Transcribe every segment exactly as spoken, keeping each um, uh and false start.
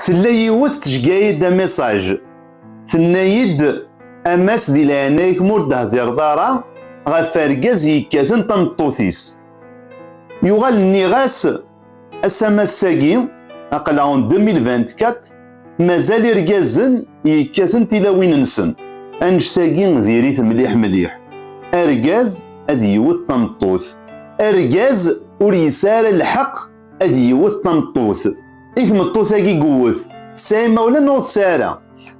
Tella yiwet tceggeɛ-iyi-d amiṣaj, tenna-yi-d: "A Mass, di leɛnaya-k ma ur d-tehdireḍ ara ɣef urgaz yekkaten tameṭṭut-is." Yuɣal nniɣ-as: "Ass-a, ass-agi, aql-aɣ en deux mille vingt-quatre, mazal irgazen yekkaten tilawin-nsen." Annect-agi diri-t mliḥ mliḥ. Argaz ad yewwet tameṭṭut. Argaz ur yesɛi ara lḥeqq ad yewwet tameṭṭut. I tmeṭṭut-agi yewwet, tesɛa imawlan neɣ ur tesɛi ara?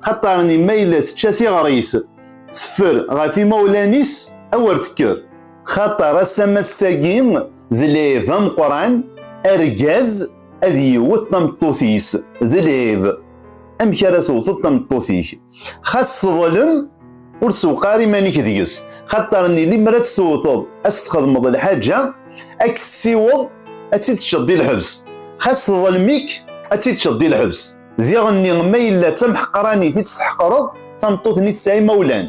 Xaṭer ma yella tečča tiɣrit, teffer ɣef imawlan-is, awer tekker. Xaṭer ass-a, ass-agi, d lɛib ameqqran, argaz ad yewwet tameṭṭut-is. D lɛib. Amek ara tewteḍ tameṭṭut-ik? Xas teḍlem, ur sewqeɛ ara iman-ik deg-s. Xaṭer nni, limer ad tt-tewteḍ, ad s-txedmeḍ lḥaǧa, ad k-tessiweḍ, ad tt-id-teččeḍ di lḥebs. Xas teḍlem-ik, ad tt-id-teččeḍ di lḥebs. Diɣenni, ma yella d tamḥeqranit i tt-tḥeqreḍ, tameṭṭut-nni tesɛa imawlan.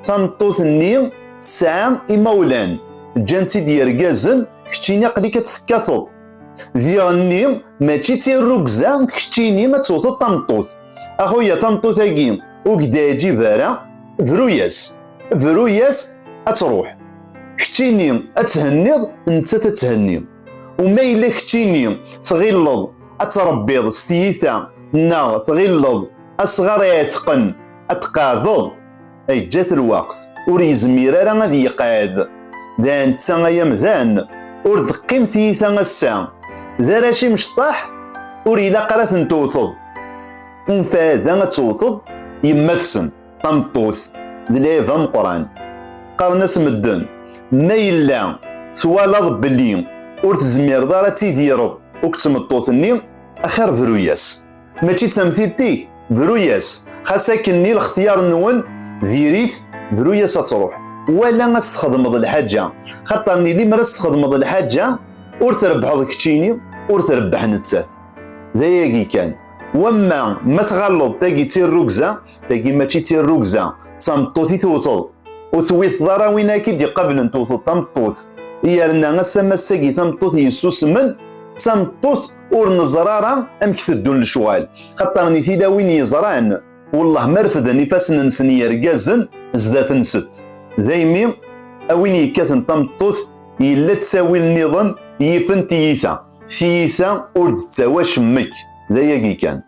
Tameṭṭut-nni tesɛa imawlan. Ǧǧan-tt-id yergazen, keččini aql-ik ad tt-tekkateḍ. Diɣenni, mačči d tirrugza keččini ad tewteḍ tameṭṭut. A xuya, tameṭṭut-agi ur k-d-teɛǧib ara, bru-yas. Bru-yas ad truḥ. Keččini ad thenniḍ, nettat ad thenni. U ma yella keččini tɣileḍ ad tṛebbiḍ s tyita, neɣ tɣileḍ asɣar iɛetqen ad tqeɛdeḍ, yeǧǧa-t lweqt, ur yezmir ara ad yeqɛed. D netta ay amdan, ur d-teqqim tyita ass-a. D arrac imecṭaḥ, ur ilaq ara ad ten-tewteḍ. Unfeɛ da ad tewteḍ yemma-tsen, tameṭṭut, d lɛib ameqqran. Qqaren-as medden, ma yella twalaḍ belli ur tezmireḍ ara ad tidireḍ akked tmeṭṭut-nni, axir bru-yas. Mačči d tamtilt-ik, bru-yas. Xas akken-nni lextyar-nwen, diri-t, bru-yas ad truḥ. Wala ad s-txedmeḍ lḥaǧa. Xaṭer nni, limer ad s-txedmeḍ lḥaǧa, ur trebbḥeḍ keččini, ur trebbeḥ nettat. D ayagi kan. Wamma ma tɣalleḍ tagi d tirrugza, tagi mačči d tirrugza, d tameṭṭut i tewteḍ. Ur tewwiteḍ ara win akka i d-iqablen, tewteḍ tameṭṭut. Yerna ass-a, ass-agi, tameṭṭut yessusmen, d tameṭṭut ur neẓri ara amek teddun lecɣal. Xaṭer nni, tilawin yeẓran, wellah ma refden ifassen-nsen yergazen zdat-nsent. Daymi, a win yekkaten tameṭṭut, yella ttawil nniḍen yifen tiyita. Tiyita ur d-tettawi acemmek. D ayagi kan.